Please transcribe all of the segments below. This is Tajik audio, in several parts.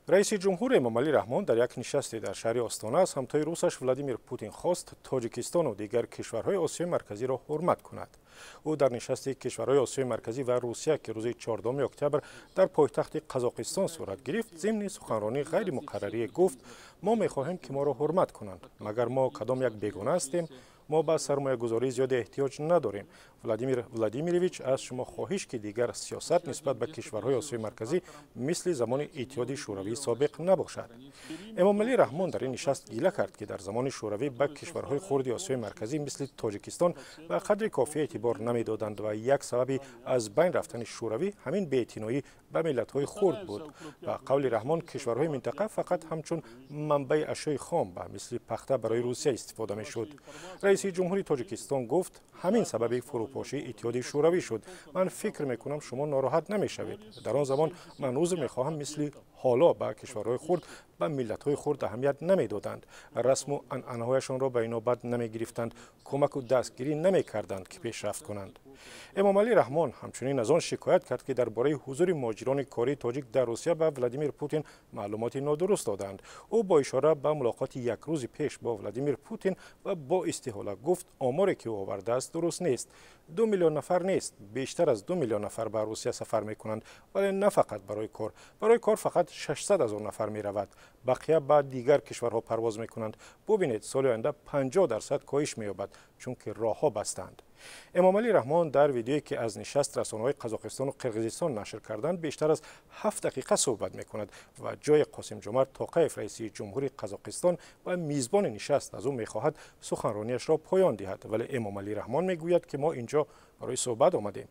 Раиси ҷумҳур Эмомалӣ Раҳмон дар як нишасте дар шаҳри Остона аз ҳамтои русаш Владимир Путин хост, Тоҷикистону дигар кишварҳои Осиёи Марказиро ҳурмат кунад. Ӯ дар нишасти кишварҳои Осиёи Марказӣ ва Русия, ки рӯзи 4 октябр дар пойтахти Қазоқистон сурат гирифт, зимни суханронии ғайримуқаррарие гуфт: «Мо мехоҳем, ки моро ҳурмат кунанд. Магар мо кадом як бегона ҳастем? Мо ба сармоягузории зиёде эҳтиёҷ надорем. Владимир Владимирович, аз шумо хоҳиш, ки дигар сиёсат нисбат ба кишварҳои Осиёи Марказӣ мисли замони Иттиҳоди Шӯравии собиқ набошад». Эмомалӣ Раҳмон дар ин нишаст гила кард, ки дар замони Шӯравӣ ба кишварҳои хурди Осиёи Марказӣ мисли Тоҷикистон ба қадри кофӣ эътибор намедоданд ва як сабаби аз байн рафтани Шӯравӣ ҳамин беэътиноӣ ба миллатҳои хурд буд. Ба қавли Раҳмон, кишварҳои минтақа фақат ҳамчун манбаи ашёи хом, ба мисли пахта, барои Русия истифода мешуд. Раиси ҷумҳури Тоҷикистон гуфт: «Ҳамин сабаби фурӯпошии Иттиҳоди Шӯравӣ шуд. Ман фикр мекунам, шумо нороҳат намешавед. Дар он замон, ман узр мехоҳам, мисли ҳоло ба кишварҳои хурд, ба миллатҳои хурд аҳамият намедоданд, расму анъанаҳояшонро ба инобат намегирифтанд, кӯмаку дастгирӣ намекарданд, ки пешрафт кунанд». Эмомалӣ Раҳмон ҳамчунин аз он шикоят кард, ки дар бораи ҳузури муҳоҷирони кории тоҷик дар Русия ба Владимир Путин маълумоти нодуруст доданд. Ӯ бо ишора ба мулоқоти як рӯзи пеш бо Владимир Путин ва бо истиҳола гуфт, оморе ки ӯ овардааст, дуруст нест. 2 миллион нафар нест, бештар аз 2 миллион нафар ба Русия сафар мекунанд, вале на фақат барои кор. Барои кор фақат 600 ҳазор нафар меравад, бақия ба дигар кишварҳо парвоз мекунанд. Бубинед, соли оянда 50% коҳиш меёбад, чунки роҳҳо бастанд. Эмомалӣ Раҳмон дар видеое, ки аз нишаст расонаҳои Қазоқистону Қирғизистон нашр карданд, бештар аз 7 дақиқа суҳбат мекунад ва ҷои Қосимҷомарт Тоқаев, раиси ҷумҳури Қазоқистон ва мизбони нишаст, аз ӯ мехоҳад суханрониашро поён диҳад, вале Эмомалӣ Раҳмон мегӯяд, ки мо инҷо барои суҳбат омадем.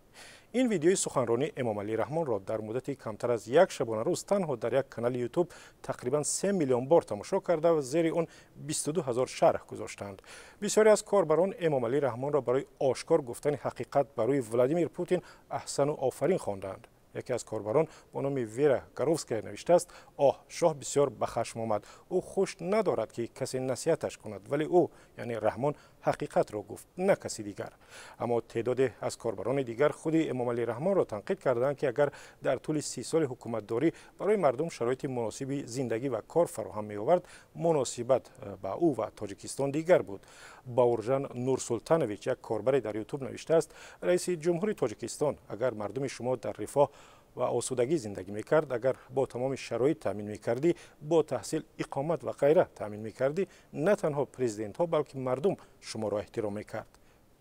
Ин видеои суханронии Эмомалӣ Раҳмонро дар муддати камтар аз як шабонарӯз танҳо дар як канали Ютуб тақрибан 3 миллион бор тамошо карда ва зери он 22 ҳазор шарҳ гузоштанд. Бисёре аз корбарон Эмомалӣ Раҳмонро барои ошкор гуфтани ҳақиқат ба рӯи Владимир Путин аҳсану офарин хонданд. Яке аз корбарон бо номи Вера Горовская навиштааст: «Оҳ, шоҳ бисёр ба хашм омад. Ӯ хуш надорад, ки касе насиҳаташ кунад, вале ӯ, яъне Раҳмон, ҳақиқатро гуфт, на каси дигар». Аммо теъдоде аз корбарони дигар худи Эмомалӣ Раҳмонро танқид карданд, ки агар дар тӯли 30 соли ҳукуматдорӣ барои мардум шароити муносиби зиндагӣ ва кор фароҳам меовард, муносибат ба ӯ ва Тоҷикистон дигар буд. Бауржан Нурсултанович, як корбаре дар Ютуб, навиштааст: «Раиси ҷумҳури Тоҷикистон, агар мардуми шумо дар рифоҳ ва осудагӣ зиндагӣ мекард, агар бо тамоми шароит таъмин мекардӣ, бо таҳсил, иқомат ва ғайра таъмин мекардӣ, на танҳо президентҳо, балки мардум шуморо эҳтиром мекард».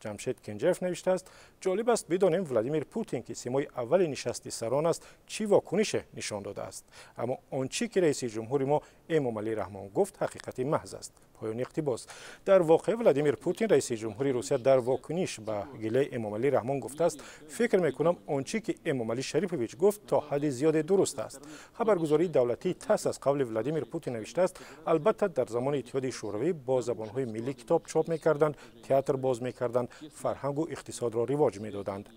Ҷамшед Кенҷаев навиштааст: «Ҷолиб аст бидонем, Владимир Путин, ки симои аввали нишасти сарон аст, чӣ вокунише нишон додааст. Аммо он чӣ ки раиси ҷумҳури мо Эмомалӣ Раҳмон гуфт, ҳақиқати маҳз аст». Поёни иқтибос. Дар воқеъ, Владимир Путин, раиси ҷумҳури Русия, дар вокуниш ба гилаи Эмомалӣ Раҳмон гуфтааст: «Фикр мекунам, он чӣ ки Эмомалӣ Шарипович гуфт, то ҳадди зиёде дуруст аст». Хабаргузории давлатии ТАСС аз қавли Владимир Путин навиштааст: «Албатта, дар замони Иттиҳоди Шӯравӣ бо забонҳои миллӣ китоб чоп мекарданд, театр боз мекарданд, фарҳангу иқтисодро ривоҷ медоданд».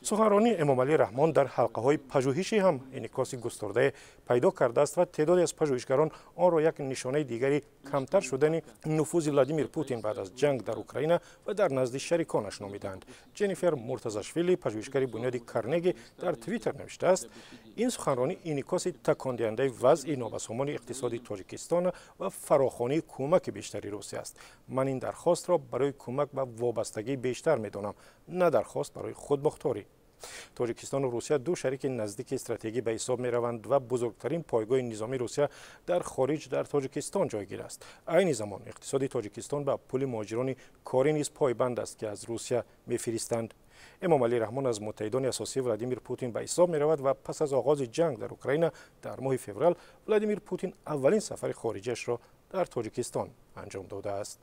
Суханронии Эмомалӣ Раҳмон дар ҳалқаҳои пажӯҳишӣ ҳам инъикоси густурдае пайдо кардааст ва теъдоде аз пажӯҳишгарон онро як нишонаи дигари камтар шудани нуфузи Владимир Путин баъд аз ҷанг дар Украина ва дар назди шариконаш номиданд. Ҷеннифер Муртазашвили, пажӯҳишгари Бунёди Карнеги, дар Твиттер навиштааст: «Ин суханронӣ инъикоси такондиҳандаи вазъи нобасомони иқтисоди Тоҷикистон ва фарохонии кӯмаки бештари Русия аст. Ман ин дархостро барои кӯмак ба вобастагии бештар медонам, на дархост барои худмухторӣ». Тоҷикистону Русия ду шарики наздики стратегӣ ба ҳисоб мераванд ва бузургтарин пойгоҳи низомии Русия дар хориҷ дар Тоҷикистон ҷойгир аст. Айни замон иқтисоди Тоҷикистон ба пули муҳоҷирони корӣ низ пойбанд аст, ки аз Русия мефиристанд. Эмомалӣ Раҳмон аз муттаҳидони асосии Владимир Путин ба ҳисоб меравад ва пас аз оғози ҷанг дар Украина дар моҳи феврал Владимир Путин аввалин сафари хориҷиашро дар Тоҷикистон анҷом додааст.